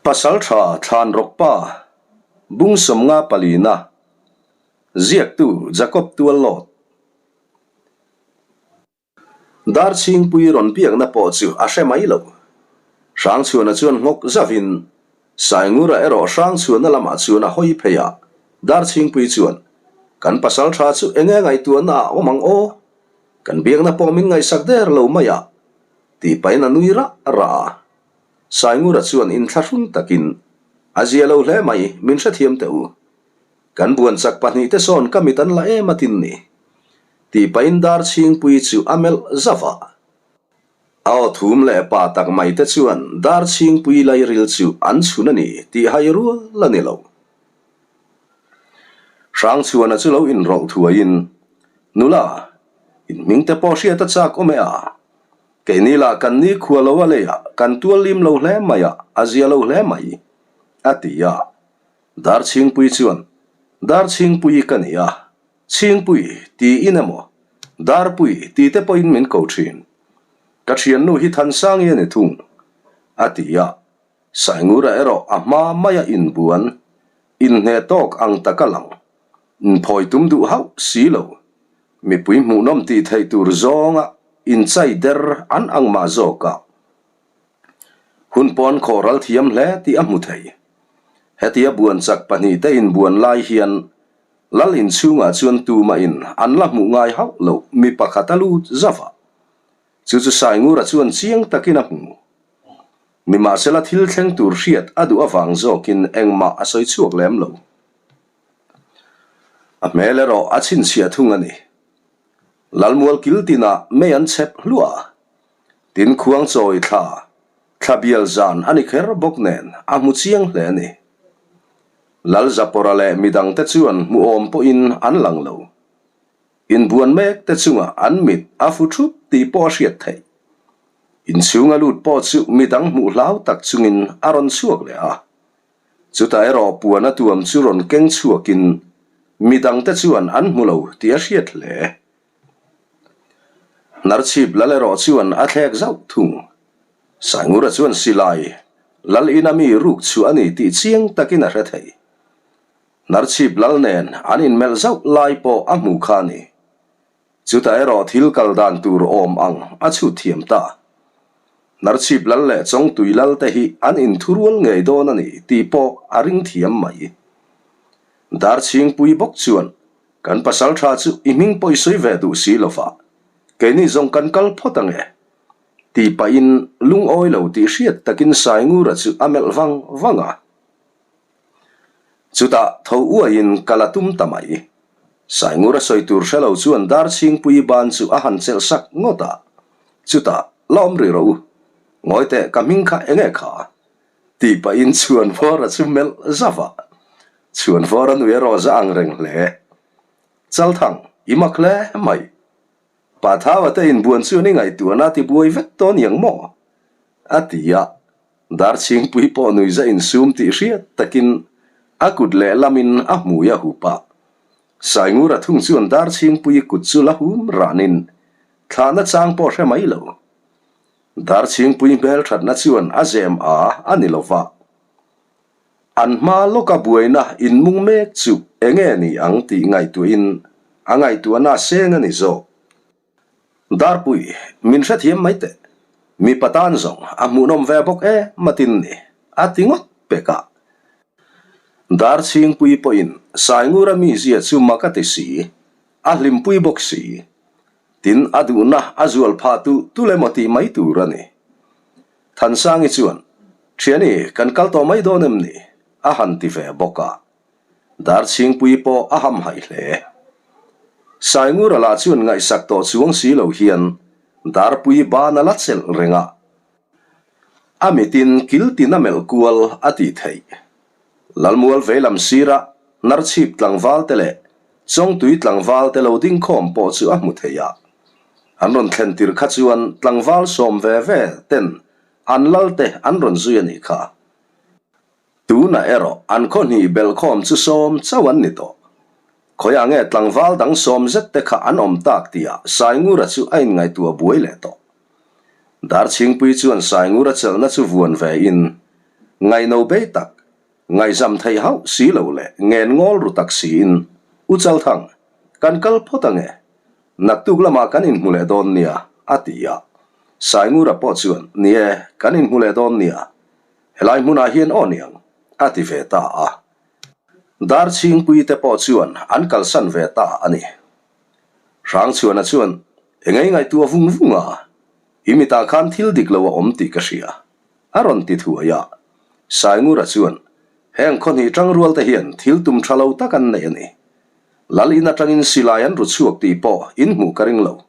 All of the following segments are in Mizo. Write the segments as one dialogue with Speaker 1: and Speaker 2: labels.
Speaker 1: Pasaltha Thlanrawkpa, Bung 50 palina, Ziaktu Jacob Tuallawt. Darchhingpui rawn biakna pawh chu a hre mai lo. Hrangchhuana chuan nghawk zavin, Saingura erawh Hrangchhuana lamah chuan a hawi phei a, Darchhingpui chuan, Kan pasaltha chu enge ngaihtuahna ah awm ang aw? Kan biakna pawh min ngaihsak der lo mai a, tih pahin a nui rah rah a. Saingura chuan inthlahrung takin, A zia lo hle mai, min hrethiam teh u. Kan buan chak pahnihte sawn ka mit an la em a tin ni. Tih pahin dar chhingpui chu a melh zauh a. A aw thum leh pa tak mai te chuan dar chhingpui lairil chu an chhun a ni tih hai rual a ni lo. Hrangchhuana chu lo inrawlh thuaiin, Nula, in hmingte pawh hriat a chak awm e a. Keini lah kan ni khua lo a leiah kan tual lim lo hle mai a, a zia lo hle mai, a ti a. Darchhingpui chuan, Darchhingpui ka ni a, Chhingpui tiin emaw, Darpui ti te pawhin min ko thin. Ka thiannu hi Thansangi a ni thung, a ti a. Saingura erawh a hma maia inbuan, inhneh tawk ang taka lang, inphawi tum duh hauh si lo. Mipui hmuhnawm tih theih tur zawnga inchai der an ang mah zawk a, hun pawn khawh ral thiam hle tih a hmu thei. Hetia buan chak pahnihte inbuan lai hian Lal inchhungah chuan tumahin an la hmuh ngai hauh loh mi pakhat a lut zauh a, chu chu Saingura chuan chiang takin a hmu. Nimahsela thil thleng tur hriat a duh avang zawkin engmah a sawi chhuak lem lo. A hmel erawh a chhinchhiah thung a ni. Lalmual kil tinah mei an chhep hluah a, tin khuang chawi thla, thla bial zan a ni kher bawk nen a hmu chiang hle a ni. Lalzapawra leh midangte chuan hmuhawm pawhin an lang lo. Inbuan mek te chungah an mit a fu thup tih pawh a hriat theih. Inchhunga lut pawh chu midang hmuh hlau tak chungin a rawn chhuak leh a. Chutah erawh puan a tuam chu rawn keng chhuakin midangte chuan an hmu lo tih a hriat hle. Hnarchhip lal erawh chuan a thlek zauh thung. Saingura chuan silai lal ina mi ruk chhuah a ni tih chiang takin a hre thei. Hnarchhip lal nen an inmelh zauh lai pawh a hmu kha a ni. Chutah erawh thil kal dan tur awm ang a chhut thiam ta. Hnarchhip lal leh Chawngtui lal te hi an inthurual ngei dawn a ni tih pawh a ring thiam mai. Darchhingpui bawk chuan kan pasal tha chu i hming pawh i sawi ve duh si lova, keini zawng kan kal phawt ang e tih pahin lungawi lo tih hriat takin Saingura chu a melh vang vang a. Chutah tho uaiin ka la tum ta mai. Saingura sawi tur hre lo chuan Darchhingpuii ban chu a han chelh sak ngawt a. Chutah, La awm rih rawh u. Ngawi teh, ka hming kha eng nge kha? Tih pahin Chhuanvawra chu melh zauh a. Chhuanvawra nui erawh za ang reng hle. Chalthang, i mak hle mai. Pathaua te inbuan chuan i ngaihtuahna a tibuai vek tawh aniang maw? A ti a. Darchhingpui pawh nuiza insum tih hriat takin a kut lehlamin a hmui a hup a. Saingura thung chuan Darchhingpui kut chu la hum ranin thlahna chang pawh hre mai lo. Darchhingpui hmelthatna chuan a zem a a ni lova. An hma lawka buaina inmung mek chu enge ni ang tih ngaihtuahin a ngaihtuahna a seng a ni zawk. Darpui, min hrethiam mai teh. Mipa tan zawng a hmuhnawm ve bawk e matin ni, a ti ngawt pek a. Darchhingpui pawhin Saingura mizia chu mak a ti si, a hlimpui bawk si. Tin, a duhna a zual phah tu tul emaw tih mai tur a ni. Thansangi chuan, Thiani, kan kal tawh mai dawn em ni? a han ti ve bawk a. Darchhingpui pawh a hamhaih hle. Saingura lah chuan ngaihsak tawh chuang si lo hian Darpui ban a la chelh reng a, a mitin kil tin a melh kual a tih theih. Lalmual veilam sira Hnarchhip tlangval te leh Chawngtui tlangval te lo ding khawm pawh chu a hmu thei a. An rawn thlen tir kha chuan tlangval sawm ve ve ten an lal te an rawn zui a nih kha. Tunah erawh an khawhnih belhkhawm chu sawm chauh an ni tawh. Khawiah nge tlangval dang sawm zet te kha an awm tak tihah Saingura chu a inngaihtuah buai leh tawh. Darchhingpui chuan Saingura chelhna chu vuan ve in, Ngaihno bei tak, ngaihzam theih hauh si lo leh ngen ngawl ru tak siin, U Chalthang, kan kal phawt ange. Naktuk lamah kan inhmu leh dawn nia, a ti a. Saingura pawh chuan, Ni e, kan inhmu leh dawn nia. Helai hmunah hian aw niang, a ti ve ta a. Darchhingpui te pawh chuan an kalsan ve ta a ni. Hrangchhuana chuan, Engei ngaihtuah vung vung a, i mitah khan thil dik lo a awm tih ka hria, a rawn ti thuai a. Saingura chuan, Heng khawhnih tangrual te hian thil tum tha lo tak an nei a ni. Lal in atangin silai an ru chhuak tih pawh in hmuh ka ring lo.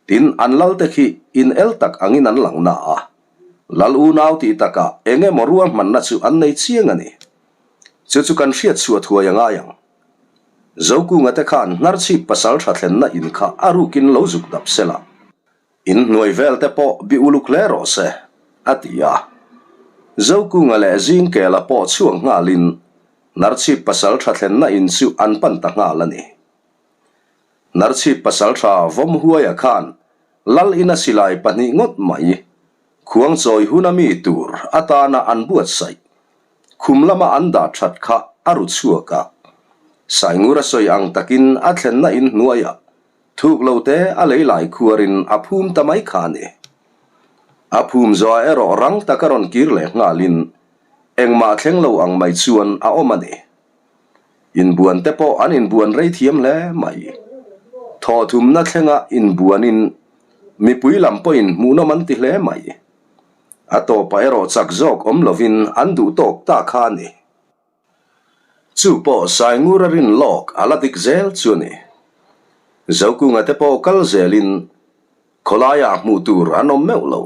Speaker 1: Tin, an lal te khi in el tak angin an lang na a. Lal unau tih takah eng emaw ruahmanna chu an nei chiang a ni. Chu chu kan hriat chhuah thuai a ngai ang. Zokunga te khan hnarchhip pasal tha thlenna in kha a rukin lo zuk dap se la. In hnuai vel te pawh bi uluk hle rawh se, a ti a. Zokunga leh Zingkela pawh chhuak nghalin hnarchhip pasal tha thlenna in chu an pan ta nghal a ni. Hnarchhip pasaltha Vawmhuaia khan Lal ina silai pahnih ngawt mai khuangchawi huna mi tur atana an buatsaih khum lama an dah that kha a ru chhuak a. Saingura sawi ang takin a thlenna in hnuaiah thuk lo te a lei lai khuarin a phum ta mai kha a ni. A phum zawhah erawh rang taka rawn kir leh nghalin engmah thleng lo ang mai chuan a awm a ni. Inbuan te pawh an inbuan rei thiam hle mai. Thawhthumna thlenga inbuanin mipui lam pawhin hmuhnawm an ti hle mai. A tawpah erawh chak zawk awm lovin an duh tawk ta kha a ni. Chu pawh Saingura rin lawk a la dik zel chu a ni. Zokunga te pawh kal zelin khawlaiah hmuh tur an awm meuh lo.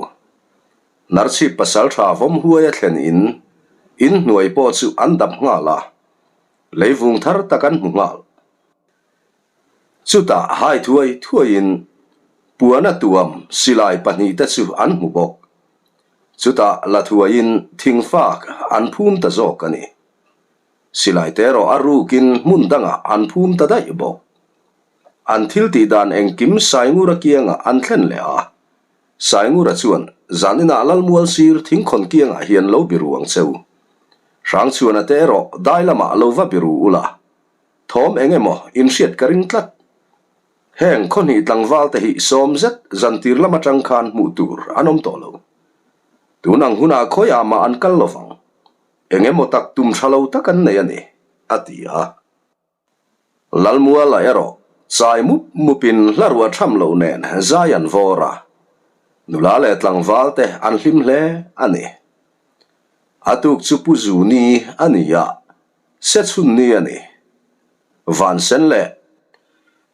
Speaker 1: Hnarchhip pasaltha Vawmhuaia thlen in in hnuai pawh chu an dap nghal a, leivung thar tak an hmu nghal. Chutah hai thuai thuaiin puana tuam silai pahnihte chu an hmu bawk. Chutah la thuaiin thingfak an phum ta zawk a ni. Silai te erawh a rukin hmun dangah an phum ta daih bawk. An thil tih dan engkim Saingura kiangah an thlen leh a, Saingura chuan, Zaninah Lalmual sir thingkhawn kiangah hian lo biru ang cheu. Hrangchhuana te erawh dai lamah lo va biru ula. Thawm eng emaw inhriat ka ring tlat. Heng khawhnih tlangval te hi sawm zet zantir lam atang khan hmuh tur an awm tawh lo. Tun ang hunah khawiah mah an kal lovang. Eng emaw tak tum tha lo tak an nei a ni, a ti a. Lalmuala erawh chai mup mupin hla ruah tham loh nen zai an vawr a, nula leh tlangval te an hlim hle a ni. A tuk chu Pu Zuni a ni a, Sechhun ni a ni. Vansen leh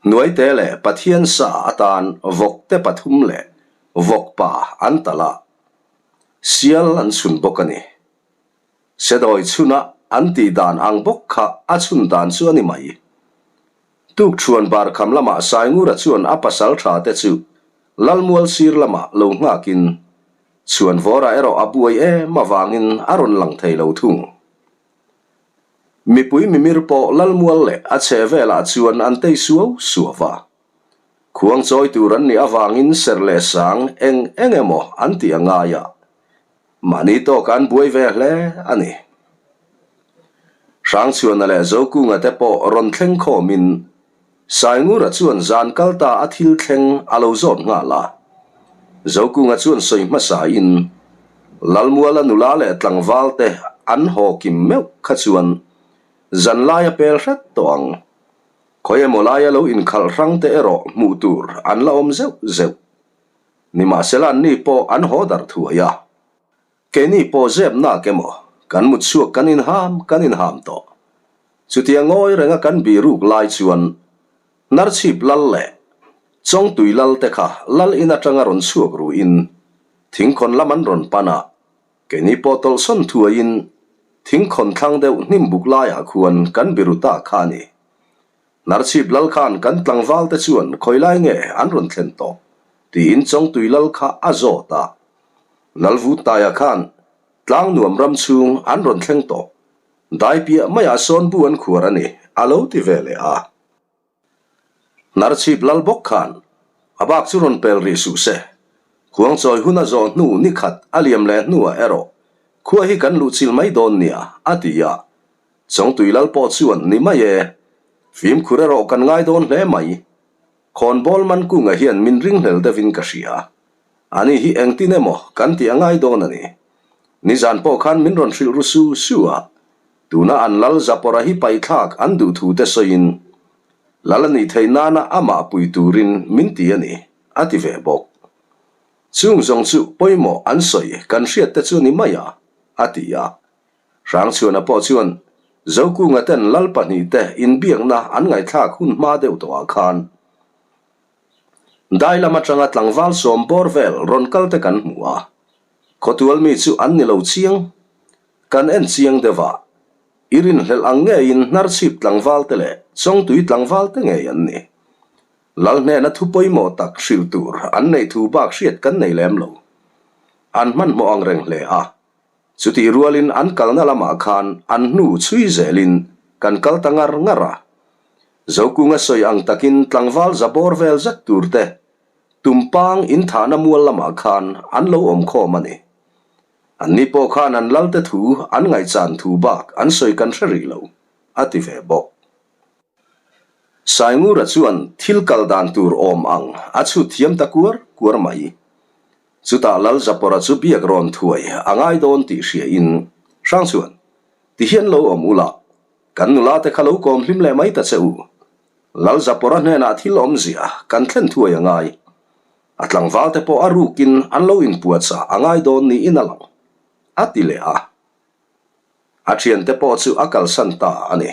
Speaker 1: Hnuaite leh Pathian sa atan vawkte pathum leh vawkpa an talh a, sial an chhun bawk a ni. Sedawi chhuna an tih dan ang bawk kha a chhun dan chu a ni mai. Tukṭhuan barkham lamah Saingura chuan a pasal tha te chu Lalmual sir lamah lo nghakin Chhuanvawra erawh a buai em avangin a rawn lang thei lo thung. Mipui mimir pawh Lalmual leh a chhe velah chuan an tei suau suau va. Khuang chawi tur an nih avangin serh leh sang eng eng emaw an tih a ngai a. Mahni tawk an buai ve hle a ni. Hrangchhuana leh Zokunga te pawh rawn thleng khawmin Saingura chuan zan kal ta a thil thleng a lo zawt nghal a. Zokunga chuan sawi hmasain Lalmuala nula leh tlangval te an haw kim meuh kha chuan zan lai a pel hret tawh ang. Khawi emaw laia lo inkhalh hrang te erawh hmuh tur an la awm zeuh zeuh. Nimahsela anni pawh an haw darh thuai a, keini pawh zep nak emaw kan mut chhuak kan inham kan inham tawh. Chutia ngawi renga kan bih ruk lai chuan Hnarchhip lal leh Chawngtui lal te kha lal in atanga rawn chhuak ruin thingkhawn lam an rawn pan a, keini pawh tawlhsawn thuaiin thingkhawn thlang deuh hnim buk laiah khuan kan biru ta kha a ni. Hnarchhip lal khan kan tlangval te chuan khawi lai nge an rawn thlen tawh? tiin Chawngtui lal kha a zawt a. Lalvutaia khan Tlangnuam ram chhung an rawn thleng tawh. Dai piah maiah sawn bu an khuar a ni, a lo ti ve leh a. Hnarchhip lal bawk khan a bak chu rawn pel rih suh se. Khuangchawi hun a zawh hnu ni khat a liam leh hnuah erawh. Khua hi kan luhchilh mai dawn nia, a ti a. Chawngtui lal pawh chuan, Ni mai e. Fimkhur erawh kan ngai dawn hle mai. Khawnbawl Mankunga hian min ringhlel deuhin ka hria. Ani hi engtin emaw kan tih a ngai dawn a ni. Nizan pawh khan min rawn hrilh ru su su a. Tuna an lal Zapawra hi paithlak an duh thu te sawiin, Lal a nih theih nana amah pui turin min ti a ni, a ti ve bawk. Chung zawng chu pawimawh an sawi kan hriat te chu ni mai a, a ti a. Hrangchhuana pawh chuan Zokunga ten lal pahnihte inbiakna an ngaihthlak hun hma deuh tawhah khan dai lam atanga tlangval sawm bawr vel rawn kal te kan hmu a, khawtual mi chu an ni lo chiang. Kan en chiang deuh a, i rinhlelh ang ngeiin hnarchhip tlangval te leh chawngtui tlangval te ngei an ni. Lal hnena thu pawimawh tak hrilh tur an neih thu bak hriat kan nei lem lo. An hmanhmawh ang reng hle a, Chutih rualin an kalna lamah khan an hnu chhui zelin kan kal ta ngar ngar a. Zokunga sawi ang takin tlangval za bawr vel zet tur te Tumpang inthahna mual lamah khan an lo awm khawm a ni. Anni pawh khan an lalte thu an ngaihchan thu bak an sawi kan hre rih lo, a ti ve bawk. Saingura chuan thil kal dan tur awm ang a chhut thiam ta kuar kuar mai. Chutah Lalzapawra chu biak rawn thuai a ngai dawn tih hria in Hrang chuan, Ti hian lo awm ula, kan nula te kha lo kawm hlim leh mai ta che u. Lalzapawra hnenah thil awmzia kan thlen thuai a ngai. A tlangval te pawh a rukin an lo inpuahchah a ngai dawn niin a lang, a ti leh a. A thiante pawh chu a kalsan ta a ni.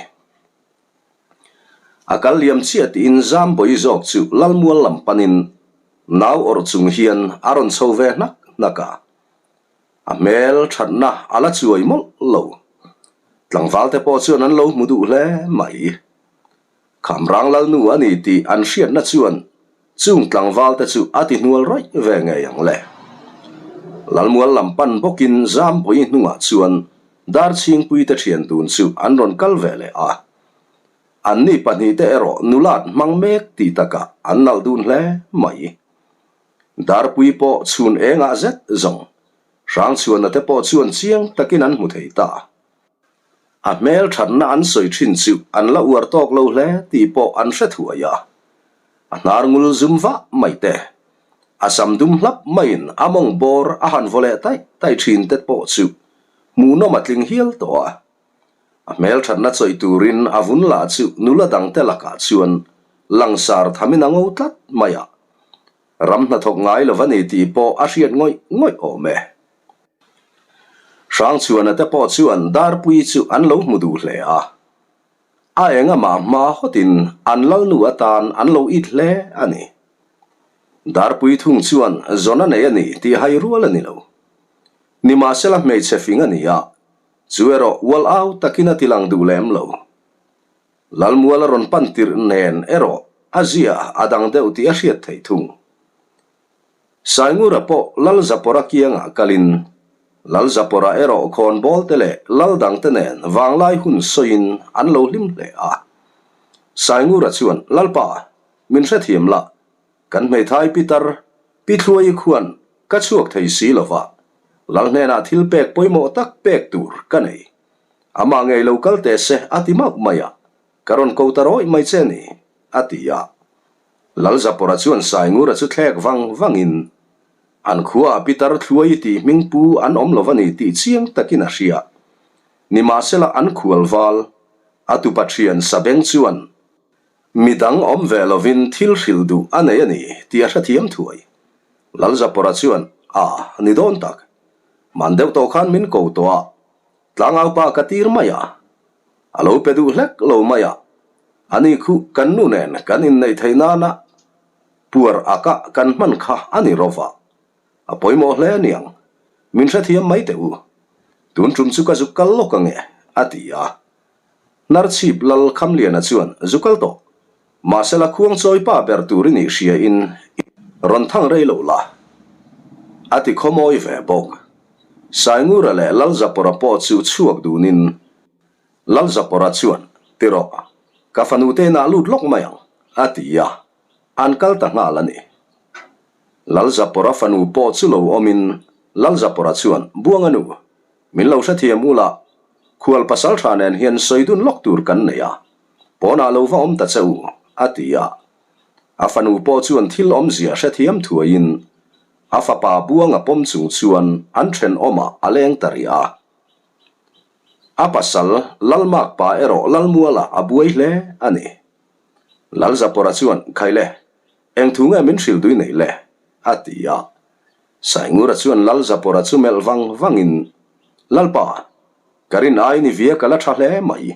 Speaker 1: A kal liam chiah tiin Zambawi zawk chu Lalmual lam panin nau awrh chung hian a rawn chho ve hnak hnak a. A hmel thatna a la chuai mawlh lo. Tlangvalte pawh chuan an lo hmu duh hle mai. Khamrang Lalnu a ni tih an hriatna chuan chung tlangvalte chu a ti hnual rawih ve ngei ang le. Lalmual lam pan bawkin Zambawi hnungah chuan Darchhingpuite thian dun chu an rawn kal ve leh a. Anni pahnihte erawh nulat hmang mek tih takah an nalh dun hle mai. Darpui pawh chhun engah zet zawng Hrangchhuana te pawh chuan chiang takin an hmu thei ta. A hmel thatna an sawi thin chu an la uar tawk lo hle tih pawh an hre thuai a. A hnar ngul zum vah mai te, a sam dum hlap maiin a mawng bawr a han vaw leh taih taih thin te pawh chu hmuhnawm a tling hial tawh a. A hmel thatna chawih turin a vun lah chu nula dangte lakah chuan langsar thamin a ngo tlat mai a. Ram hnathawk ngai lo va ni tih pawh a hriat ngawih ngawih awm e. Hrangchhuana te pawh chuan Darpui chu an lo hmu duh hle a. A eng amah hma hawtin an lalnu atan an lo it hle a ni. Darpui thung chuan zawn a nei a ni tih hai rual a ni lo. Nimahsela hmeichhe fing a ni a, chu erawh ual au takin a ti lang duh lem lo. Lalmual a rawn pan tirh nen erawh a zia a dang deuh tih a hriat theih thung. Saingura pawh Lalzapawra kiangah kalin, Lalzapawra erawh khawnbawl te leh lal dangte nen vanglai hun sawiin an lo hlim hle a. Saingura chuan, Lalpa, min hrethiam la, kan hmeithai pitar Pi Thluaii khuan ka chhuak thei si lo va, Lal hnenah thil pek pawimawh tak pek tur ka nei. Amah ngei lo kal teh se a ti mauh mai a, ka rawn ko ta rawih mai che ni, a ti a. Lalzapawra chuan Saingura chu thlek vang vangin, An khuaah Pitar Thluai tih hming pu an awm lo va ni tih chiang takin a hria. Nimahsela an khual val, a tupa thian Sabeng chuan midang awm ve lovin thil hrilh duh a nei a ni tih a hrethiam thuai. Lalzapawra chuan, A, ni dawn tak. Man deuh tawh khan min ko tawh a, tlangaupa ka tir mai a. A lo pe duh hlek lo mai a, ani khu kan nu nen kan inneih theih nana puar aka kan hman kha a ni rawva, a pawimawh hle aniang, min hrethiam mai teh u. Tun tum chu ka zuk kal lawk ange, a ti a. Hnarchhip Lal Khamliana chuan zu kal tawh, mahsela khuangchawi pa ber tur i nih hria in rawn thang rei lo la, a ti khawmawi ve bawk. Saingura leh Lalzapawra pawh chu chhuak dunin Lalzapawra chuan, Ti rawh, ka fanu te inah lut lawk mai ang, a ti a, an kal ta nghal a ni. Lalzapawra fanu pawh chu lo awmin Lalzapawra chuan, Buanga nu, Min lo hrethiam ula, khual pasaltha nen hian sawi dun lawk tur kan nei a, pawnah lo va awm ta che u, a ti a. A fanu pawh chuan thil awmzia hrethiam thuaiin a fapa buanga pawm chung chuan an thenawmah a leng ta rih a. A pasal Lalmakpa erawh Lalmualah a buai hle a ni. Lalzapawra chuan, Khaile, eng thu nge min hrilh dui nei le? a ti a. Saingura chuan Lalzapawra chu melh vang vangin, Lalpa, ka rin ai ni via ka la tha hle mai.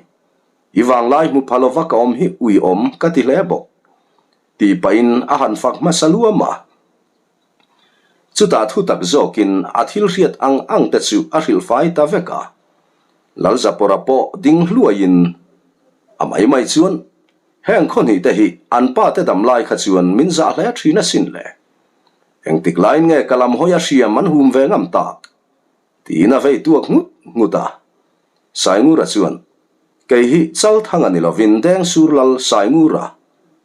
Speaker 1: I vanglai hmu pha lova ka awm hi uiawm ka ti hle bawk. Tih pahin a han fak hmasa luam a. Chutah thu tak zawkin a thil hriat ang ang te chu a hrilh fai ta vek a. Lalzapawra pawh ding hluaiin a mai mai chuan heng khaw hnih te hi an pa te dam lai kha chuan min zah hle thin asin le. Engtik laiin nge ka lam hawi a hriam an hum ve ngam tak? Tiin a vei tuak nghut nghut a. Saingura chuan, Kei hi Chalthanga ni lovin Dengsur Lal Saingura,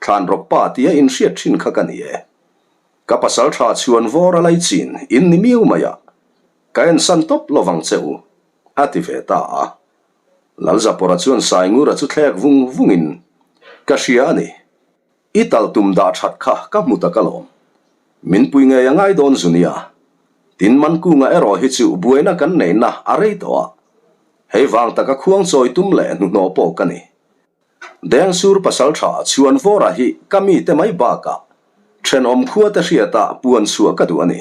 Speaker 1: Thlanrawk pa tia inhriat thin kha ka ni e. Ka pasal tha chhuan vawr a lai chin in ni miau mai a, ka ensan tawp lovang che u, a ti ve ta a. Lalzapawra chuan Saingura chu thlek vung vungin, Ka hria a ni. I tal tum dah that kha ka hmu tak alawm. Min pui ngei a ngai dawn zu nia. Tin Mankunga erawh hi chu buaina kan neihna a rei tawh a. Hei vang taka khuang chawi tum leh hnuhnawh pawh ka ni. Dengsur pasal tha Chhuanvawra hi ka mite mai bakah thenawm khuate hriata puan chhuah ka duh a ni.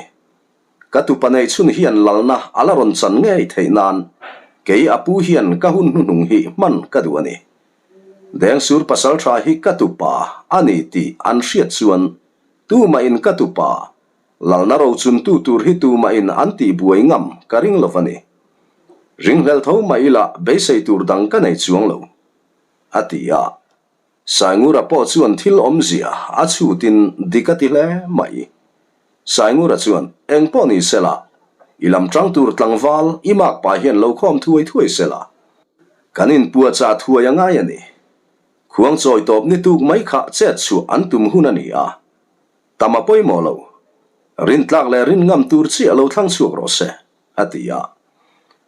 Speaker 1: Ka tupa nei chhun hian lalna a la rawn chan ngei theih nan kei a pu hian ka hun hnuhnung hi hman ka duh a ni. Dengsur pasal tha hi ka tupa a ni tih an hriat chuan tumahin ka tupa lalna rochuntu tur hi tumahin an tihbuai ngam ka ring lo a ni. Ringhlel tho mah ila beisei tur dang ka nei chuang lo, a ti a. Saingura pawh chuan thil awmzia a chhutin dik a ti hle mai. Saingura chuan, Eng pawh ni sela, i lam tang tur tlangval i makpa hian lo khawm thuai thuai sela, kan inpuahchah thuai a ngai a ni. Khuang chawi tawp ni tuk mai kha chet chhuah an tum hun a ni a, tam a pawimawh lo. Rintlak leh rin ngam tur chiah lo thlang chhuak rawh se, a ti a.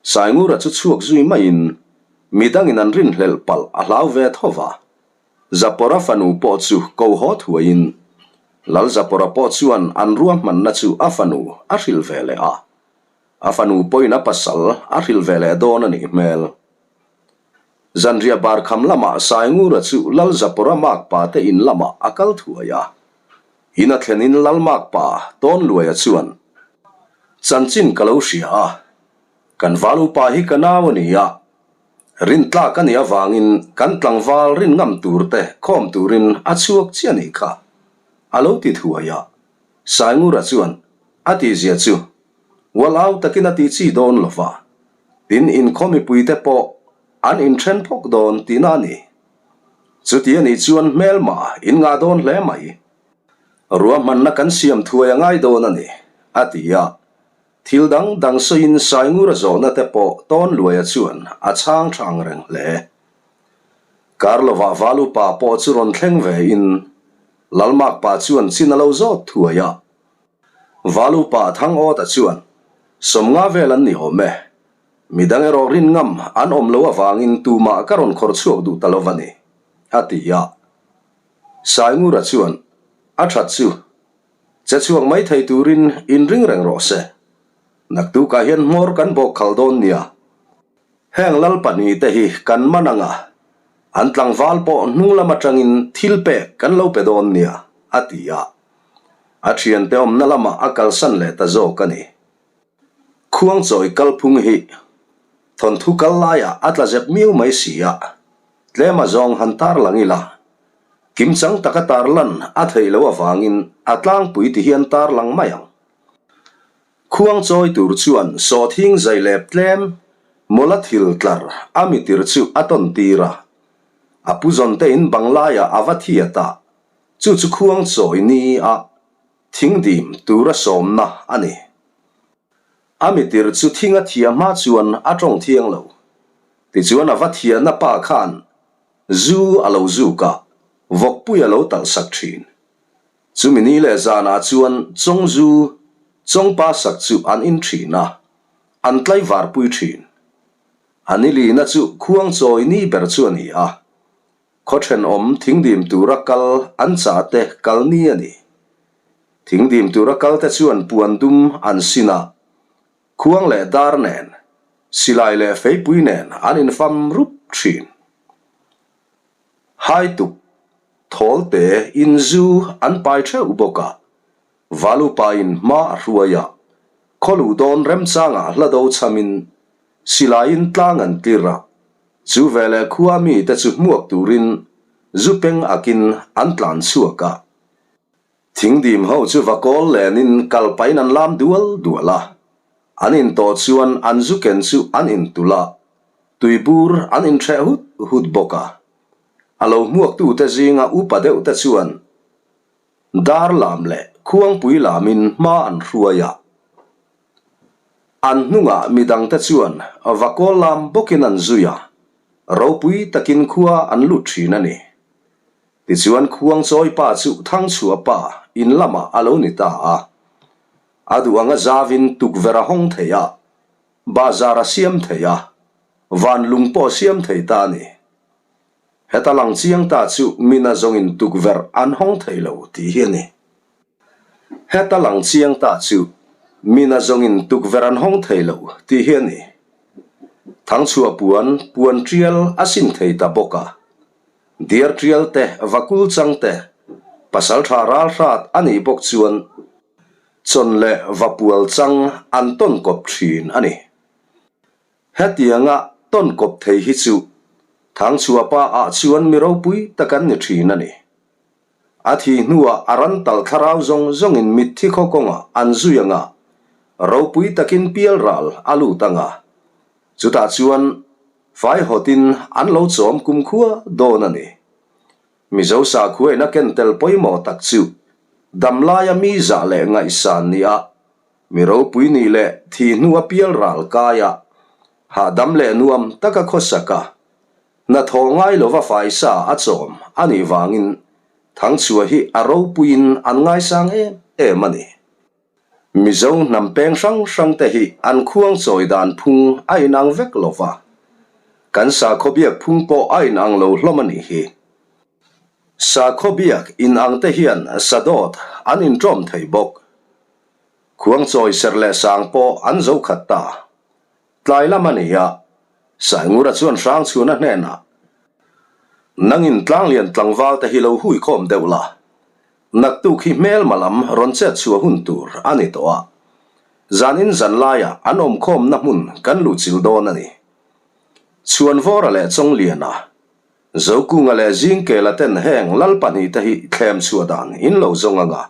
Speaker 1: Saingura chu chhuak zui maiin midangin an rinhlelh palh a hlau ve tho va. Zapora fanu pawh chu ko haw thuaiin Lal Zapora pawh chuan an ruahmanna chu a fanu a hrilh ve leh a. A fanu pawhin a pasal a hrilh ve leh dawn a nih hmel. Zanriah barkham lamah Saingura chu Lal Zapora makpa te in lamah a kal thuai a. In a thlenin Lal makpa Tawnluaia chuan, Chanchin ka lo hria a, kan valupa hi ka nau a ni a, Rintlak a nih avangin kan tlangval rin ngam tur te khawm turin a chhuak chiah nih kha, a lo ti thuai a. Saingura chuan a tihzia chu ual au takin a tih chi dawn lo va, tin inkhaw mipuite pawh an inthen phawk dawn tihna a ni. Chuti a nih chuan hmelma in ngah dawn hle mai. Ruahmanna kan siam thuai a ngai dawn a ni, a ti a. Thil dang dang sawiin Saingura zawhna te pawh Tawnluaia chuan a chhang tha ang reng hle. Karlova Valupa pawh chu rawn thleng ve in Lalmakpa chuan chin a lo zawt thuai a. Valupa Thangawta chuan, Sawmnga vel an ni awm e. Midang erawh rin ngam an awm lo avangin tumah ka rawn khawr chhuak duh ta lo va ni, a ti a. Saingura chuan, A that chu. Che chhuak mai thei turin inring reng rawh se. Naktukah hian hmawr kan bawk khal dawn nia. Heng lal pahnihte hi kan man ang a, an tlangval pawh hnung lam atangin thil pek kan lo pe dawn nia, a ti a. A thiante awmna lamah a kalsan leh ta zawk a ni. Khuangchawi kalphung hi thawnthu kal laiah a tla zep miau mai si a, tlem a zawng han tarlang ila, Kimchang taka tarlan a theih loh avangin a tlangpui ti hian tarlang mai ang. Khuang chawi tur chuan sawhthing zai lep tlem mawla thil tlar a mitir chu a tawn tir a. A pu zawn te in bang laiah a va thiat a, chu chu khuang chawi ni a thing dim tura sawmna a ni. A mitir chu thing a thia hma chuan a tawng thiang lo. Tichuan a va thiahna pa khan Zu a lo zuk a, vawkpui a lo talh sak thin. Chumi ni leh zanah chuan Chawngzu, Chawngpa sak chu an in thin a, an tlaivarpui thin. A ni lina chu khuangchawi ni ber chu a ni a, khaw thenawm thingdim tura kal an chah te kal ni a ni. Thingdim tura kal te chuan puan dum an sin a, khuang leh dar nen, silai leh feipui nen an infam rup thin. Haituk, thawlte in zu an pai theuh bawk a, Valupa in hma a hruai a, khawluh dawn remchangah hla do chhamin silaiin tlang an tlir a, chu veleh khua mite chu hmuak turin zu peng akin an tlan chhuak a. Thingdim ho chu va kawl lenin kal pahin an lam dual dual a, an intawh chuan an zu ken chu an intulh a, tuibur an inhreh hut hut bawk a. A lo hmuaktute zinga upa deuhte chuan Dar lam leh Khuangpui lamin hma an hruai a, an hnungah midangte chuan Vakawl lam bawkin an zui a, ropui takin khua an lut thin a ni. Tichuan Khuangchawi pa chu Thangchhuah pa in lamah a lo ni ta a, a duh anga zavin tukverh a hawng thei a, bahzar a siam thei a, van lung pawh a siam thei ta a ni. Heta lang chiang ta chu mina zawngin tukverh an hawng thei lo tih hi a ni. Heta lang chiang ta chu mina zawngin tukverh an hawng thei lo tih hi a ni. Thangchhuah puan puan tial a sin thei ta bawk a. Diar tial te, vakul chang te, pasaltha ral hrat a nih bawk chuan chawn leh vapual chang an tawn kawp thin a ni. Hetianga tawn kawp thei hi chu Thangchhuahpa ah chuan mi ropui tak an ni thin a ni. A thih hnuah a ran tal thlarau zawng zawngin mitthi khaw kawngah an zui anga, ropui takin pialral a lut anga, chutah chuan faihawtin an lo chawm kumkhua dawn a ni. Mizo sakhuaina ken tel pawimawh tak chu damlaia mi zah leh ngaihsan nia Mi ropui nih leh thi hnu a pial ral kai a, hahdam leh nuam taka khawsak a, hnathawh ngai lova faisa a chawm a nih vangin Thangchhuah hi a ropuiin an ngaisang em em a ni. Mizo hnam peng hrang hrang te hi an khuang chawi dan phung a inang vek lo va, kan sakhaw biak phung pawh a inang lo hlawm a nih hi. Sakhaw biak inang te hian sadawt an inṭawm thei bawk. Khuangchawi serh leh sang pawh an zo khat ta. Tlai lam a ni a, Saingura chuan Hrangchhuna hnenah, Nangin tlanglian tlangval te hi lo hui khawm deuh la, naktuk hi hmelma lam rawn chet chhuah hun tur a ni tawh a, zanin zan laiah an awmkhawmna hmun kan luhchilh dawn a ni. Chhuanvawra leh Chawngliana, Zokunga leh Zingkela ten heng lal pahnihte hi thlem chhuah dan in lo zawng ang a,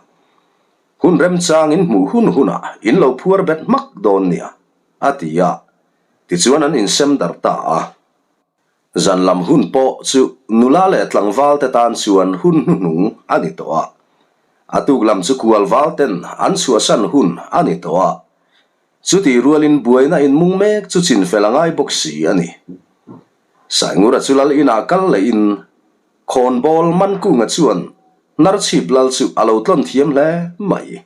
Speaker 1: Hun remchangin hmuh hun hunah in lo phuar bet hmak dawn nia, a ti a. Tichuan an insem darh ta a. Zan lam hun pawh chu nula leh tlangval te tan chuan hun hnuhnung a ni tawh a. A tuk lam chu kualval ten an chhuahsan hun a ni tawh a. Chutih rualin buaina inmung mek chu chinfel a ngai bawk si a ni. Saingura chu lal inah kal lehin Khawnbawl Mankunga chuan Hnarchhip lal chu a lo tlawn thiam hle mai.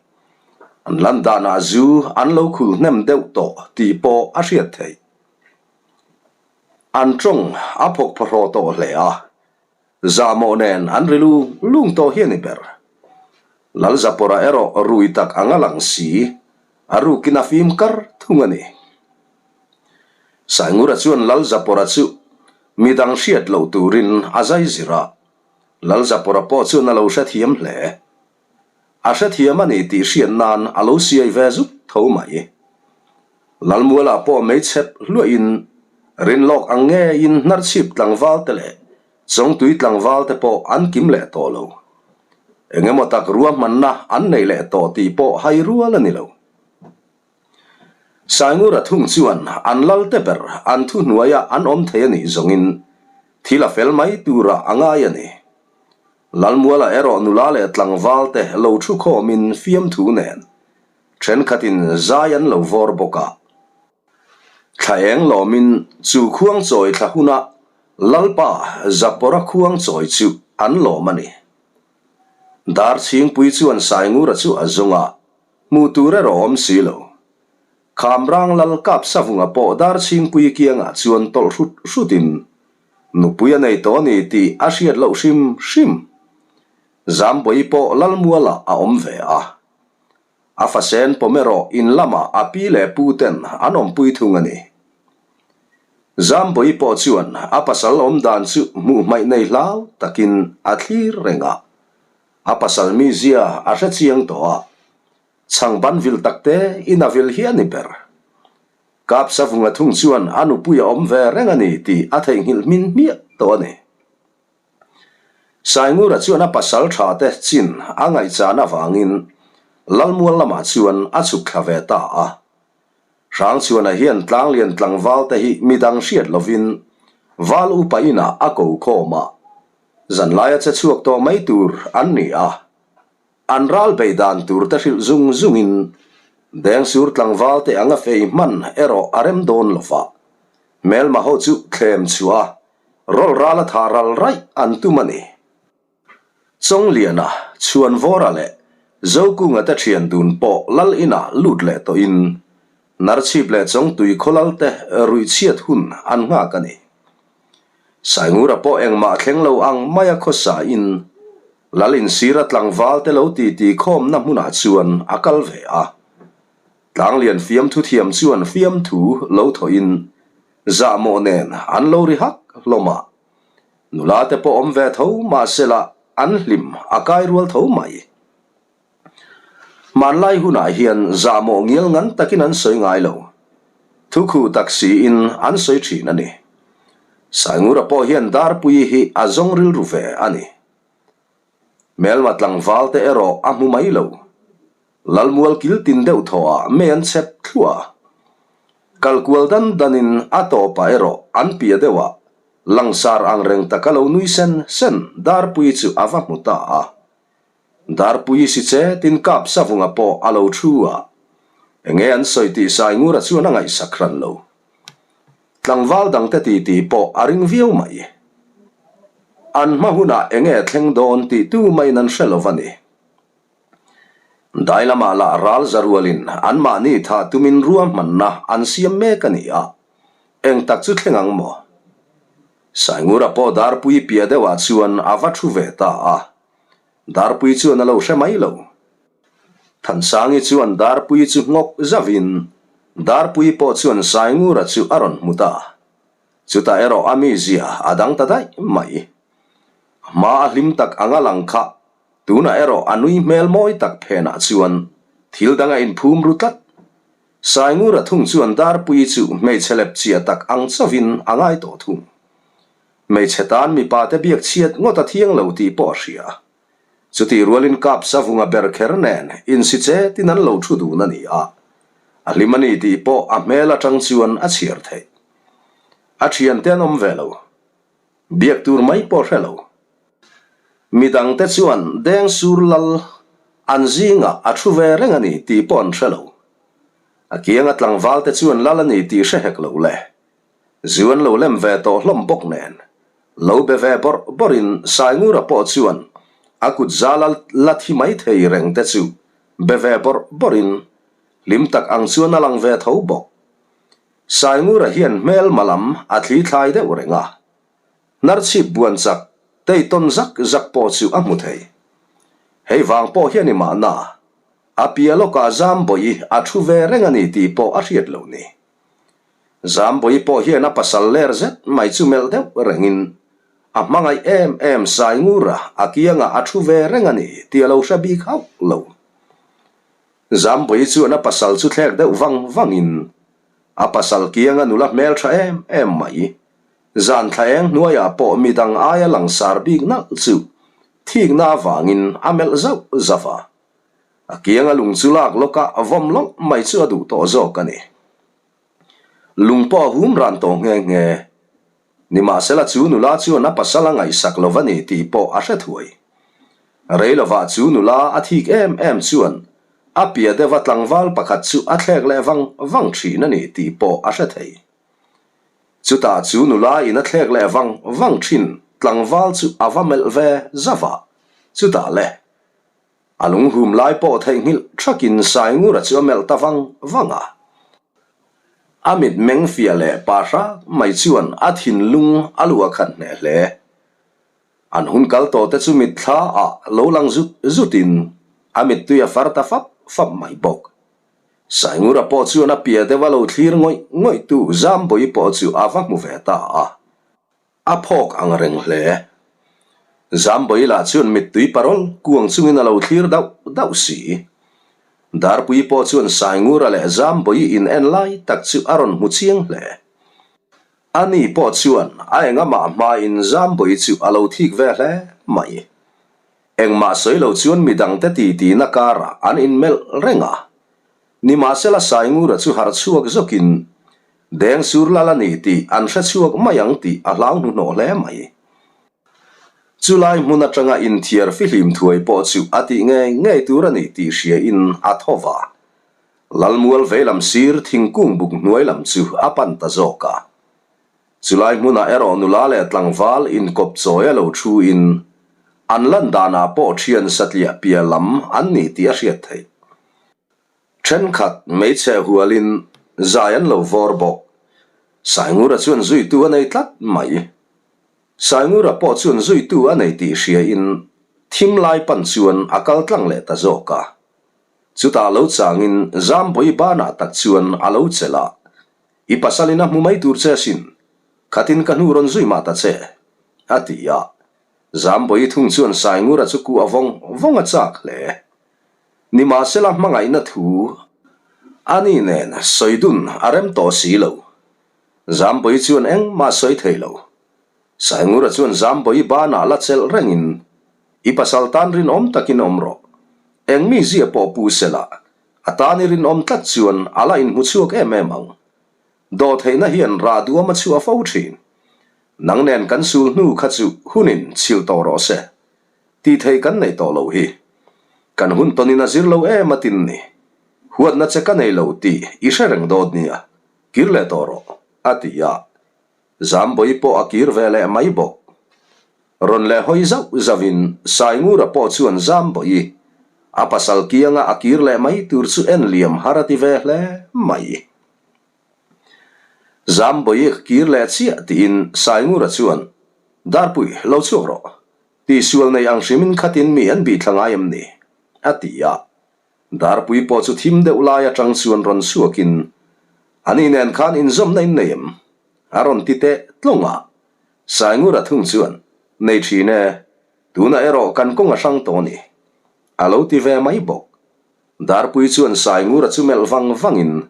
Speaker 1: An lan danah zu an lo khul hnem deuh tawh tih pawh a hriat theih. An tawng a phawk phawhraw tawh hle a, zahmawh nen an ri lung lung tawh hi a ni ber. Lalzapawra erawh rui tak ang a lang si, a rukin a fim kar thung a ni. Saingura chuan Lalzapawra chu midang hriat loh turin a zai zir a, Lalzapawra pawh chuan a lo hrethiam hle. A hrethiam a ni tih hriat nan a lo siai ve zuk tho mai. Lalmualah pawh meichhep hluahin rinlawk ang ngeiin hnarchhip tlangval te leh Chawngtui tlangval te pawh an kim leh tawh lo. Eng emaw tak ruahmanna an nei leh tawh tih pawh hai rual a ni lo. Saingura thung chuan an lal te ber an thuhnuaia an awm thei a nih zawngin thil a fel mai turah a ngai a ni. Lalmuala erawh nula leh tlangval te lo thu khawmin fiamthu nen thenkhatin zai an lo vawr bawk a. Thla eng lawmin chu khuangchawi thla huna Lalpa Zapawra khuangchawi chu an lawm a ni. Darchhingpui chuan Saingura chu a zung a, Hmuh tur erawh awm si lo. Khamrang lal kap savunga pawh Darchhingpuii kiangah chuan tawlh hrut hrutin nupui a nei tawh a ni tih a hriat loh hrim hrim. Zambawi pawh Lalmualah a awm ve a. A fasen pawm erawh in lamah a pi leh pu ten an awmpui thung a ni. Zambawi pawh chuan a pasal awm dan chu hmuh hmaih nei hlau takin a thlir reng a. A pasal mizia a hre chiang tawh a. Chhang ban vil tak te in a vil hi a ni ber. Kap Savunga thung chuan a nupui a awm ve reng a ni tih a theihnghilh hmin hmiah tawh a ni. Saingura chuan a pasal tha te chin a ngaihchan avangin Lalmual lamah chuan a chhuk thla ve ta a. Hrangchhuana hian tlanglian tlangval te hi midang hriat lovin Val upa inah a ko khawm a, zanlaia che chhuak tawh mai tur an ni a. An ral bei dan tur te hrilh zung zungin Dengsur tlangval te anga fei hman erawh a rem dawn lo va, hmelma ho chu thlem chhuah a, rawlh ral a thah ral raih an tum a ni. Chawngliana, Chhuanvawra leh Zokunga te thian dun pawh lal inah lut leh tawhin Narchhip leh Chawngtui khawlal te ruih chhiat hun an nghak a ni. Saingura pawh engmah thleng lo ang maia khawsain Lal insira tlangval te lo titi khawmna hmunah chuan a kal ve a. Tlanglian fiamthu thiam chuan fiamthu lo thawhin zahmawh nen an lo ri hak hlawm a. Nula te pawh awm ve tho mahsela an hlim a kai rual tho mai. Hmanlai hunah hian zahmawh ngial ngan takin an sawi ngai lo. Thukhuh tak siin an sawi thin a ni. Saingura pawh hian Darpuii hi a zawng rilru ve a ni. Hmelma tlangval te erawh a hmu mai lo. Lalmual kil tin deuh thawhah mei an chhep thluah a. Kalkual dan danin a tawpah erawh an piah deuhah langsar angreng taka lo nui sen sen Darpuii chu a va hmu ta a. Darpui si che tin kap savunga pawh a lo thu a, enge an sawi tih Saingura chuan a ngaihsak hran lo. Tlangval dangte titi pawh a ring viau mai. An hma hunah enge thleng dawn tih tu maiin an hre lo va ni. Dai lamah lah ral za rualin anmahni thah tumin ruahmanna an siam mek a ni a, eng tak chu thleng ang maw? Saingura pawh Darpui piah deuhah chuan a va thu ve ta a. Darpui chuan a lo hre mai lo. Thansangi chuan Darpui chu nghawk zauhin Darpui pawh chuan Saingura chu a rawn hmu ta. Chutah erawh a mizia a dang ta daih mai. A hma a hlim tak anga lang kha tunah erawh a nui hmel mawi tak phenah chuan thil dang a inphum ru tlat. Saingura thung chuan Darpui chu hmeichhe lep chiah tak ang chauhin a ngai tawh thung. Hmeichhe tan mipa te biak chhiat ngawt a thiang lo tih pawh a hria. Chutih rualin kap savunga ber kher nen insi chetin an lo thu dun a ni a, a hlim a ni tih pawh a hmel atang chuan a chhiar theih. A thiante an awm ve lo. Biak tur mai pawh hre lo. Midangte chuan deng sur lal an zingah a thu ve reng a ni tih pawh an hre lo. A kianga tlangvalte chuan lal a ni tih hre hek lo le. Zu an lo lem ve tawh hlawm bawk nen, lo be ve bawrh bawrhin Saingura pawh chuan a kut zal a la thi mai thei reng te chu be ve bawrh bawrhin hlim tak ang chuan a lang ve tho bawk. Saingura hian hmelma lam a thli thlai deuh reng a, hnarchhip buan chak tei tawn zak zak pawh chu a hmu thei. Hei vang pawh hian i mahna a piah lawkah Zambawi a thu ve reng a ni tih pawh a hriat lo ni. Zambawi pawh hian a pasal ler zet mai chu melh deuh rengin a hmangaih em em Saingura a kiangah a thu ve reng a ni tih a lo hre bik hauh lo. Zambawi chuan a pasal chu thlek deuh vang vangin a pasal kianga nula hmeltha em em mai zan thla eng hnuaiah pawh midang aia langsar bik nalh chu thikna avangin a melh zauh zauh a. A kianga lung chu lak lawka vawm lawlh mai chu a duh tawh zawk a ni. Lung pawh a hum ran tawh nghe nghe. Nimahsela chu nula chuan a pasal a ngaihsak lo va ni tih pawh a hre thuai. Rei lovah chu nula a thik em em chuan a piah deuha tlangval pakhat chu a thlek leh vang vang thin a ni tih pawh a hre thei. Chutah chu nula in a thlek leh vang vang thin tlangval chu a va melh ve zauh a, chutah le. A lunghum lai pawh theihnghilh thakin Saingura chu a melh ta vang vang a. A mit meng fiah leh pa hrak mai chuan a thinlung a lu a khat hneh hle. An hun kal tawh te chu mitthla ah lo lang zut zut in a mittui a far ta fap fap mai bawk. Saingura pawh chuan a piah deuh a lo thlir ngawih ngawih tu Zambawi pawh chu a va hmu ve ta a. A phawk ang reng hle. Zambawi lah chuan mittui parawl kuang chungin a lo thlir dauh dauh si. Darpui pawh chuan Saingura leh Zambawi in en lai tak chu a rawn hmu chiang hle. Ani pawh chuan a engamah hmain Zambawi chu a lo thik ve hle mai. Engmah sawi lo chuan midangte titina karah an inmelh reng a. Nimahsela Saingura chu harh chhuak zawkin Deng sur lal a ni tih an hre chhuak mai ang tih a hlau hnuhnawh hle mai. Chulai hmun atanga inthiar fihlim thuai pawh chu a tih ngei ngei tur a ni tih hriain a tho va. Lalmual veilam sir thingkung buk hnuai lam chu a pan ta zawk a. Chulai hmunah erawh nula leh tlangval inkawp chawi a lo thu in an lan danah pawh thian satliah piah lam an ni tih a hriat theih. Thenkhat hmeichhe hualin zai an lo vawr bawk. Saingura chuan zuitu a nei tlat mai. Saingura pawh chuan zuitu a nei tih hria in thim lai pan chuan a kal tlang leh ta zawk a. Chutah lo changin Zambawi banah tak chuan a lo chelh a, I pasalin a hmu mai tur che asin, khatin ka hnu rawn zui mah ta che, a ti a. Zambawi thung chuan Saingura chu kuah vawng vawng a chak hle. Nimahsela hmangaihna thu ani nen sawi dun a rem tawh si lo. Zambawi chuan engmah sawi thei lo. Saingura chuan Zambawi banah la chelh rengin, I pasal tan rinawm takin awm rawh. Eng mi zia pawh pu sela, A tan i rinawm tlat chuan a la inhmu chhuak em em ang. Dawhtheihna hian rah duam a chhuah fo thin. Nang nen kan sul hnu kha chu hunin chhilh tawh rawh se. Tih theih kan nei tawh lo hi. Kan hun tawnin a zir lo em a tin ni. Huatna che ka nei lo tih i hre reng dawt nia. Kir leh tawh rawh, a ti a. Zambawi pawh a kir ve leh mai bawk. Rawn leh hawi zauh zauhin Saingura pawh chuan Zambawi a pasal kianga a kir leh mai tur chu en liam har a ti ve hle mai. Zambawi ka kir leh chiah tiin Saingura chuan, Darpui, lo chhuak rawh. Tihsual nei ang hrimin khatin mi an bihthla ngai em ni? a ti a. Darpui pawh chu thim deuh lai atang chuan rawn chhuakin, Ani nen khan inzawmna in nei em? A rawn ti teh tlawng a. Saingura thung chuan, Nei thin e, tunah erawh kan kawng a hrang tawh a ni. A lo ti ve mai bawk. Darpui chuan Saingura chu melh vang vangin,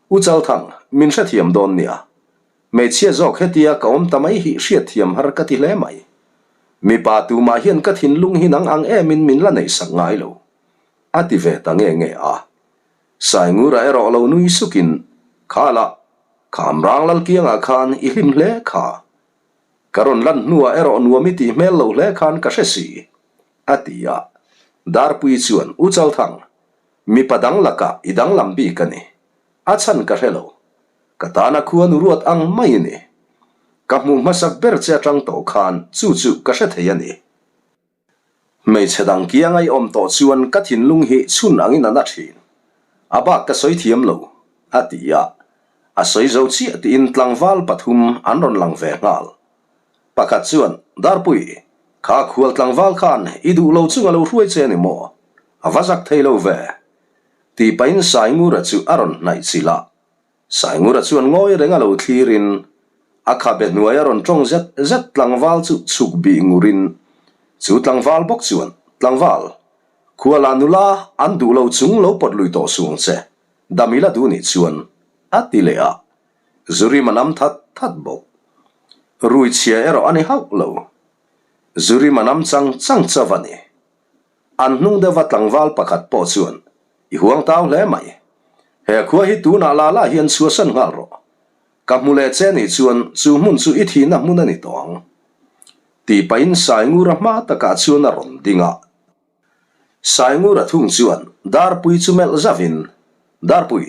Speaker 1: U Chalthang, min hrethiam dawn nia. Hmeichhia zawk hetia ka awm ta mai hi hriatthiam har ka ti hle mai. Mipa tumah hian ka thinlung hi nang ang emin min la neihsak ngai lo. A ti ve ta nge nge a. Saingura erawh lo nui sukin, Khala, Khamrang Lalkiangah khan i hlim hle kha. Ka rawn lan hnuah erawh nuam i tih hmel lo hle khan ka hre si, a ti a. Darpui chuan, U Chalthang, mipa dang lakah i danglam bik a ni. A chhan ka hre lo. Ka tana khuan u ruat ang mai i ni. Ka hmuh hmasak ber che atang tawh khan chu chu ka hre thei a ni. Hmeichhe dang kiang a i awm tawh chuan ka thinlung hi chhun angin a na thin. A bak ka sawi thiam lo, a ti a. A sawi zo chiah tiin tlangval pathum an rawn lang ve nghal. Pakhat chuan, Darpui, kha khual tlangval khan i duh lo chung a lo hruai che a ni maw? A va zak thei lo ve. Tih pahin Saingura chu a rawn hnaih chilh a. Saingura chuan ngawi reng a lo thlirin a khabe hnuai a rawn tawng zet zet tlangval chu chhuk bih ngurin chu tlangval bawk chuan, Tlangval, khuala nula an duh lo chung lo pawt lui tawh suang che, dam ila duh nih chuan, a ti leh a. Zurim a nam that that bawk. Rui chhia erawh a ni hauh lo. Zurim a nam chang chang chauh a ni. An hnung deuhva tlangval pakhat pawh chuan, I huang tau hle mai. He khua hi tunah la la hian chhuahsan nghal rawh. Ka hmu leh che nih chuan chu hmun chu i thihna hmun a ni tawh ang. Tih pahin Saingura hma takah chuan a rawn ding a. Saingura thung chuan Darpui chu melh zauhin, Darpui,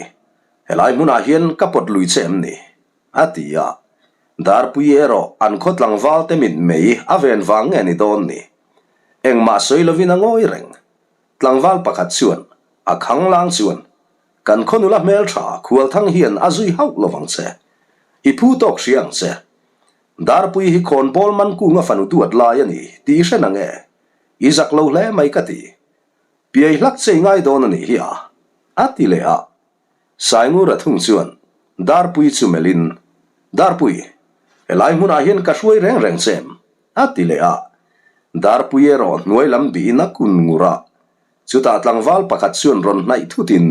Speaker 1: helai hmunah hian ka pawt lui che em ni? A ti a. Darpui erawh an khaw tlangval te mit mei a ven vang nge ni dawn ni? Engmah sawi lovin a ngawi reng. Tlangval pakhat chuan, a khanglang chuan, Kan khaw nula hmeltha Khualthang hian a zui hauh lovang che. I phu tawk hria ang che. Darpui hi khawnbawl man kunga fanu duat lai a ni tih i hre nang e. I zak lo hle mai ka ti. Piai hlak che i ngai dawn a nih hi a, a ti leh a. Saingura thung chuan Darpui chu melhin, Darpui, helai hmunah hian ka hruai reng reng che em? a ti leh a. Darpui erawh hnuai lam bihin a kun ngur a. Chutah tlangval pakhat chuan rawn hnaih thutin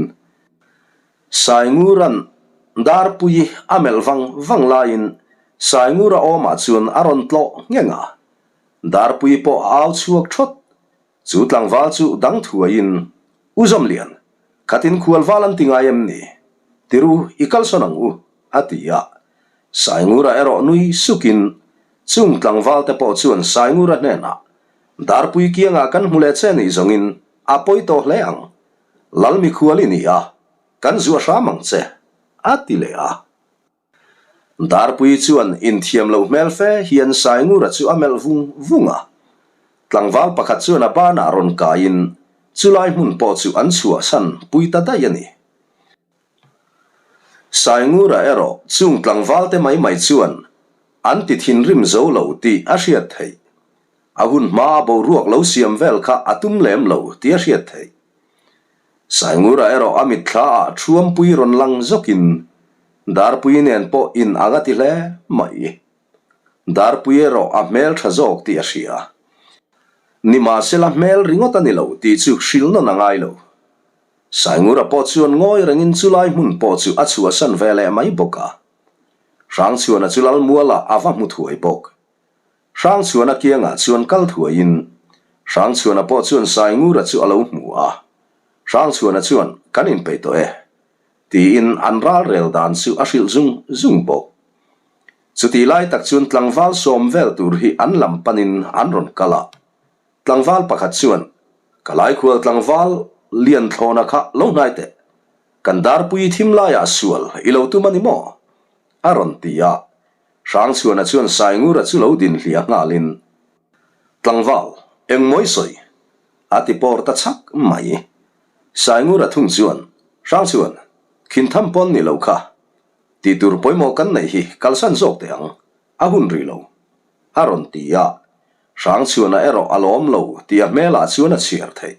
Speaker 1: Saingura'n Darpui a melh vang vang laiin Saingura awmah chuan a rawn tlawh ngheng a. Darpui pawh a au chhuak thawt. Chu tlangval chu dang thuaiin, U Zawmlian, khatin khualval an ti ngai em ni? Tiru, i kalsawn ang u, a ti a. Saingura erawh nui sukin, chung tlangval te pawh chuan Saingura hnenah, Darpui kiangah kan hmu leh che nih zawngin a pawi tawh hle ang. Lal mikhual i ni a, kan zuah hram ang che, a ti leh a. Darpui chuan inthiam loh hmel fe hian Saingura chu a melh vung vung a. Tlangval pakhat chuan a banah rawn kaiin chulai hmun pawh chu an chhuahsan pui ta daih a ni. Saingura erawh chung tlangvalte mai mai chuan an ti thinrim zo lo tih a hriat theih. A hun hmaa boruak lo siam vel kha a tum lem lo tih a hriat theih. Saingura erawh a mitthla ah Thuampui rawn lang zawkin Darpui nen pawh in ang a ti hle mai. Darpui erawh a hmel tha zawk tih a hria. Nimahsela hmel ringawt a ni lo tih chu hrilh nawn a ngai lo. Saingura pawh chuan ngawi rengin chulai hmun pawh chu a chhuahsan ve leh mai bawk a. Hrangchhuana chu Lalmuala a va hmu thuai bawk. Hrangchhuana kiangah chuan kal thuaiin Hrangchhuana pawh chuan Saingura chu a lo hmu a. Hrangchhuana chuan, Kan inpeih tawh e, tiin an ralrel dan chu a hrilh zung zung bawk. Chutih lai tak chuan tlangval sawm vel tur hi an lam panin an rawn kal a. Tlangval pakhat chuan, Ka laikhual tlangval Lianthlawna kha lo hnai teh. Kan darpui thim laiah sual i lo tum a ni maw? a rawn ti a. Hrangchhuana chuan Saingura chu lo din hliah nghalin, Tlangval, engmaw i sawi? a ti pawr ta chhak mai. Saingura thung chuan, Hrangchhuan, khintham pawn ni lo kha. Tih tur pawimawh kan neih hi kalsan zawk teh ang, a hun rih lo, a rawn ti a. Hrangchhuana erawh a lawm lo tih a hmelah chuan a chhiar theih.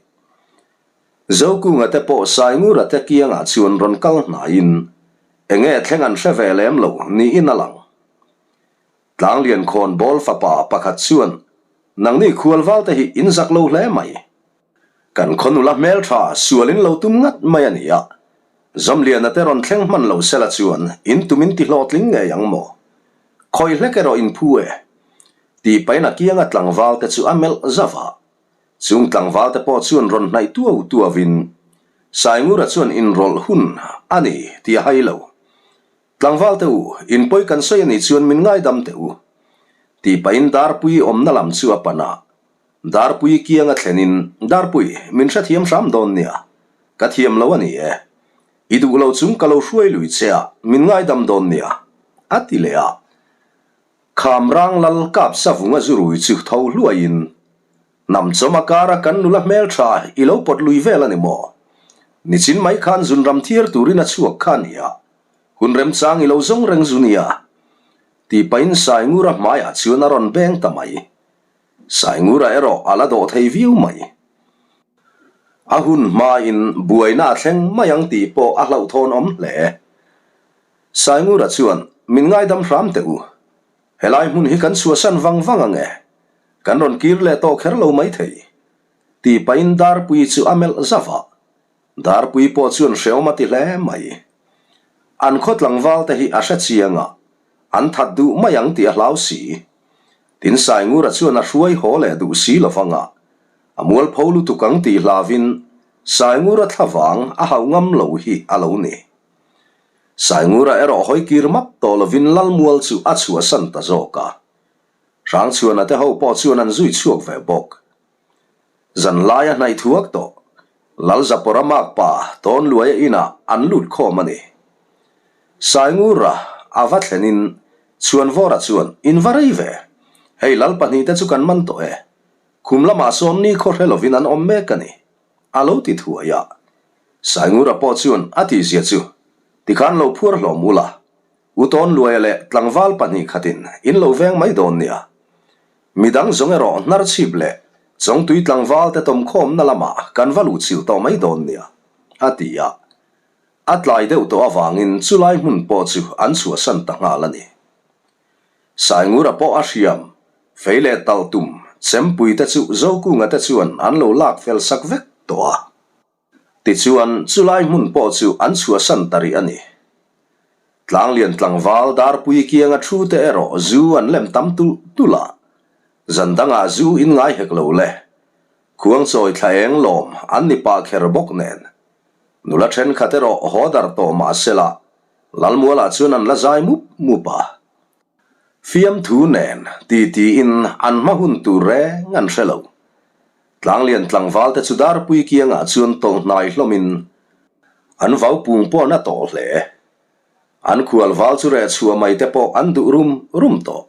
Speaker 1: Zokunga te pawh Saingura te kiangah chuan rawn kal hnaiin enge thleng an hre ve lem lo niin a lang. Tlanglian khawnbawl fapa pakhat chuan, Nangni khualval te hi in zak lo hle mai. Kan khaw nula hmeltha sual in lo tum ngat mai a ni a. Zawmliana te rawn thleng hman lo sela chuan in tum in ti hlawhtling ngei ang maw? Khawi hlek erawh in phu e. Tih pahin a kianga tlangval te chu a melh zauh a. Chung tlangval te pawh chuan rawn hnaih tuau tuauin Saingura chuan inrawlh hun a ni tih a hai lo. Tlangval te u, in pawi kan sawi a nih chuan min ngaidam teh u. Tih pahin Darpui awmna lam chu a pan a. Darpui kianga thlenin, Darpui, min hrethiam hram dawn nia. Ka thiam lo a ni e. I duh lo chung ka lo hruai lui che a, min ngaidam dawn nia. A ti leh a. Kham rang lal kap savunga zu rui chu tho hluaiin, Hnam chawm a kara kan nula hmeltha i lo pawt lui vel a ni maw? Nichin mai khan zun ram thiar turin a chhuak kha a ni a, hun remchang i lo zawng reng zu nia. Tih pahin Saingura hmaiah chuan a rawn beng ta mai. Saingura erawh a la dawh thei viau mai. A hun hmain buaina a thleng mai ang tih pawh a hlauhthawn awm hle. Saingura chuan, Min ngaidam hram teh u. Helai hmun hi kan chhuahsan vang vang ang e. Kan rawn kir leh tawh kher lo maithei. Tih pahin Darpui chu a melh zauh a. Darpui pawh chuan hreawm a ti hle mai. An khaw tlangval te hi a hre chiang a, an that duh mai ang tih a hlau si. Tin Saingura chuan a hruai haw leh duh si lo vang a, a mualpho lutuk ang tih hlauvin Saingura thlavang a hauh ngam lo hi a lo ni. Saingura erawh hawi kir map tawh lovin Lalmual chu a chhuahsan ta zawk a. Hrangchhuana te ho pawh chuan an zui chhuak ve bawk. Zan laia hnaih thuak tawh Lalzapawra makpa Tawnluaia inah an lut khawm a ni. Saingura a va thlenin Chhuanvawra chuan, In va rei ve. Hei Lal pahnihte chu kan man tawh e. Khum lamah sawn ni khaw hre lovin an awm mek a ni. A lo ti thuai a. Saingura pawh chuan a tihzia chu tikhan lo phuar hlawm ula, U Tawnluaia leh tlangval pahnih khatin in lo veng mai dawn nia. Midang zawng erawh hnar chhip leh Chawngtui tlangval te tawmkhawmna lamah kan va luhchilh tawh mai dawn nia, a ti a. A tlai deuh tawh avangin chulai hmun pawh chu an chhuahsan ta nghal a ni. Saingura pawh a hriam, fei leh talh tum chempui te chu Zokunga te chuan an lo lak fel sak vek tawh a. Tichuan chulai hmun pawh chu an chhuahsan ta rih a ni. Tlanglian tlangval Darpui kianga thu te erawh zu an lem tam tulh tulh a, zan dangah zu in ngai hek lo le. Khuangchawi thla eng lawm an ni pah kher bawk nen. Nula thenkhat erawh haw dar tawh mah sela, Lalmualah chuan an la zai mup mup a. Fiamthu nen ti tiin an hma hun tur reng an hre lo. Tlanglian tlangval te chu Darpui kiangah chuan tawlh hnai hlawmin an vau pung pawh na tawh hle. An khual val chu reh chhuah mai te pawh an duh rum rum tawh.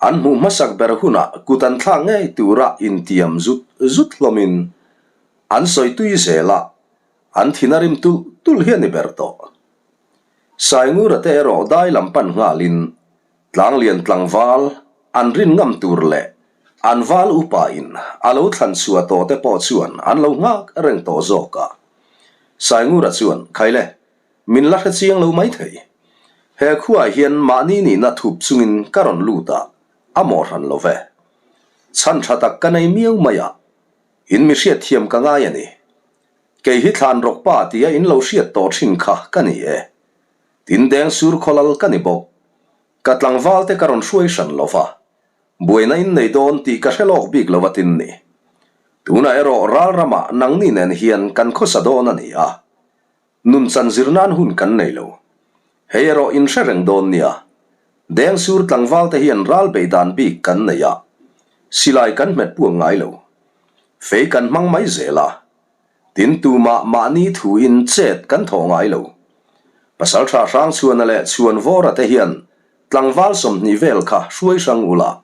Speaker 1: An hmuh hmasak ber hunah kut an thlak ngei tura intiam zut zut hlawmin an sawi tui zel a, an thin a rim tulh tulh hi a ni ber tawh. Saingura te erawh dai lam pan nghalin Tlanglian tlangval an rin ngam tur leh an val upa in a lo thlan chhuah tawh te pawh chuan an lo nghak reng tawh zawk a. Saingura chuan, Khaile, min la hre chiang lo mai thei. He khuaah hian mahni nihna thup chungin ka rawn lut a, a mawh hran lo ve. Chhan tha tak ka nei miau mai a, in mi hriatthiam ka ngai a ni. Kei hi thlan rawk pa tia in lo hriat tawh thin kha ka ni e. Tin deng sur khawlal ka ni bawk. Ka tlangval te ka rawn hruai hran lo va. Buaina in nei dawn tih ka hre lawk bik lo a tin ni. Tunah erawh ral ramah nangni nen hian kan khawsa dawn a ni a. Nun chan zir nan hun kan nei lo. Hei erawh in hre reng dawn nia. Deng sur tlangval te hian ral bei dan bik kan nei a. Silai kan hmet puang ngai lo. Fei kan hmang mai zel a. Tin tumah mahni thuin chet kan thawh ngai lo. Pasaltha Hrangchhuana leh Chhuanvawra te hian tlangval 20 vel kha hruai hrang ula,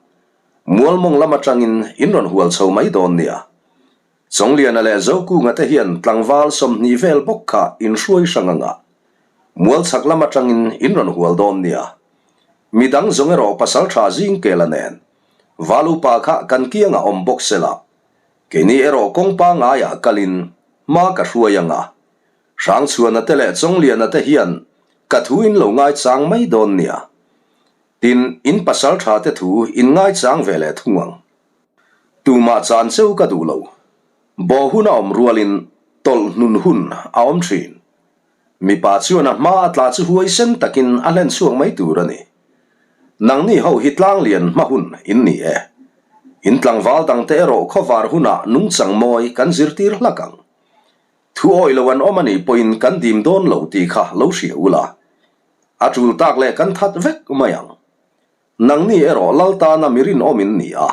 Speaker 1: Mualmawng lam atangin in rawn hual chho mai dawn nia. Chawngliana leh Zokunga te hian tlangval 20 vel bawk kha in hruai hrang anga, Mualchhak lam atangin in rawn hual dawn nia. Midang zawng erawh Pasaltha Zingkela nen Val upa kha kan kiangah awm bawk sela, Keini erawh kawng pangaiah kalin hma ka hruai ang a, Hrangchhuana te leh Chawngliana te hian ka thu in lo ngaichang mai dawn nia. Tin, in pasal tha te thu in ngaichang ve leh thung ang. Tumah chan cheu ka duh lo. Bawh hun a awm rualin tawlh hnun hun a awm thin. Mipa chuan a hma a tla chu huaisen takin a hlen chhuak mai tur a ni. Nangni ho hi tlanglian hma hun in ni e. In tlangval dangte erawh khawvar hunah nungchang mawi kan zirtir hlak ang. Thu awih lo an awm a nih pawhin kan dim dawn lo tih kha lo hria ula. A tul tak leh kan that vek mai ang. Nangni erawh lal tana mi rinawm in ni a.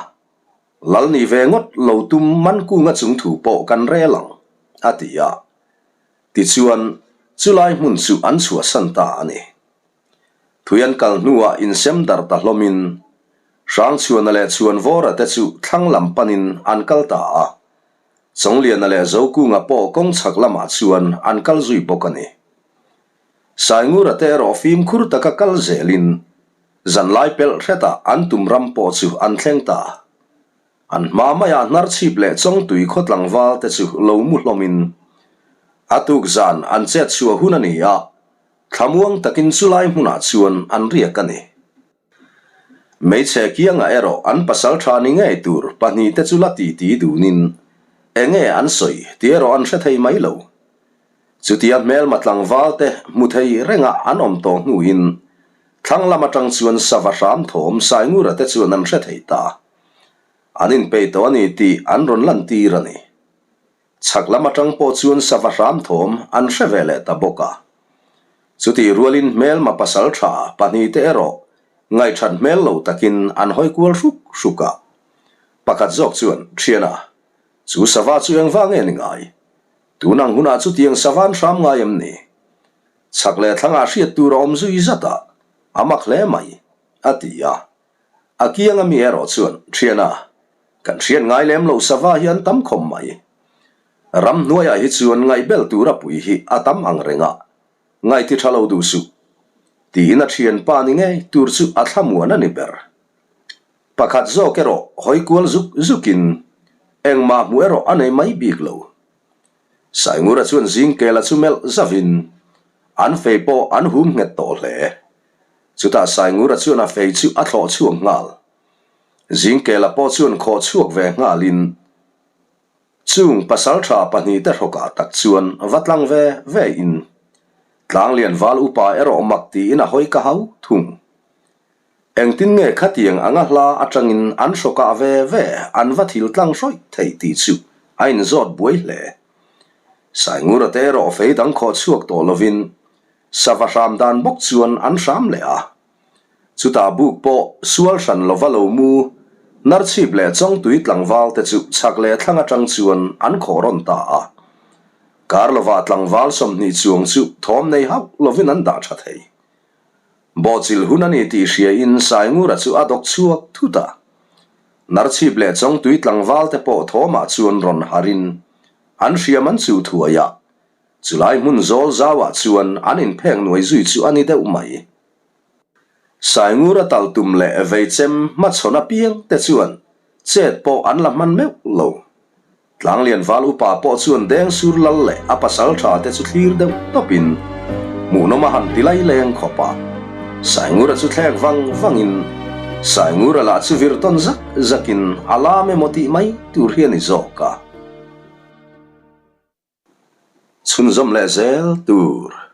Speaker 1: Lal nih ve ngawt lo tum Mankunga chung thu pawh kan rel ang, a ti a. Tichuan, chulai hmun chu an chhuahsan ta a ni. Thui an kal hnuah insem darh ta hlawmin, Hrangchhuana leh Chhuanvawra te chu thlang lam panin an kal ta a. Chawngliana leh Zokunga pawh kawng chhak lamah chuan an kal zui bawk a ni. Saingura te erawh fimkhur taka kal zelin, zanlai pelh hretah an tum ram pawh chu an thleng ta a. An hma maiah hnarchhip leh Chawngtui khaw tlangval te chu lo mu hlawmin a tuk zan an chet chhuah hun a ni a, thlamuang takin chulai hmunah chuan an riak a ni. Hmeichhe kiangah erawh an pasal tha ni ngei tur pahnihte chu la titi dunin enge an sawi tih erawh an hre thei mai lo. Chutia hmelma tlangval te hmu thei renga an awm tawh hnuin thlang lam atang chuan sava hram thawm Saingura te chuan an hre thei ta. An inpeih tawh a ni tih an rawn lantir a ni. Chhak lam atang pawh chuan sava hram thawm an hre ve leh ta bawk a. Chutih rualin hmelma pasal tha pahnihte erawh ngaihthat hmel lo takin an hawi kual hruk hruk a. Pakhat zawk chuan, Thiana, chu sava chu engvang nge ni ngai? Tun ang hunah chutiang sava an hram ngai em ni? Chhak leh thlangah hriat tur a awm zui zat a, a mak hle mai, a ti a. A kiang a mi erawh chuan, Thiana, kan hriat ngai lem lo sava hi an tam khawm mai. Ramhnuaiah hi chuan ngaihbel tura pui hi a tam ang reng a, ngaihti tha lo duh suh, tiin a thianpa ni ngei tur chu a thlamuan a ni ber. Pakhat zawk erawh hawi kual zuk zukin engmah hmuh erawh a nei mai bik lo. Saingura chuan Zingkela chu melh zavin an fei pawh an hum nghet tawh hle. Chutah Saingura chuan a fei chu a thlawh chhuak nghal. Zingkela pawh chuan khawh chhuak ve nghalin Chung pasaltha pahnihte hrawkah tak chuan va tlang ve ve in Tlanglian val upa erawh mak tiin a hawi ka hau thung. Engtin nge khatiang anga hla atangin an hrawkah ve ve an va thil tlang hrawih theih tih chu a inzawt buai hle. Saingura te erawh fei dang khawh chhuak tawh lovin sava hram dan bawk chuan an hram leh a. Chutah buk pawh sual hran lova lo mu, Narchhip leh Chawngtui tlangval te chu chhak leh thlang atang chuan an khawh rawn ta a. Kar lovah tlangval 20 chuang chu thawm nei hauh lovin an dah tha thei. Bawhchilh hun a ni tih hriain Saingura chu a dawk chhuak thut a. Narchhip leh Chawngtui tlangval te pawh thawmah chuan rawn harin an hriam an chu thuai a. Chulai hmun zawl zauah chuan an inphek nuai zui chu a ni deuh mai. Saingura tal tum leh veichem hmachhawn apiang te chuan chet pawh an la hman meuh lo. Tlanglian val upa pawh chuan Dengsur lal leh a pasal tha te chu thlir deuh tawpin hmuhnawm a han ti lai leng khawp a. Saingura chu thlek vang vangin Saingura lah chu vir tawn zak zakin a lam emaw tih mai tur hi a ni zawk a. Chhunzawm leh zel tur.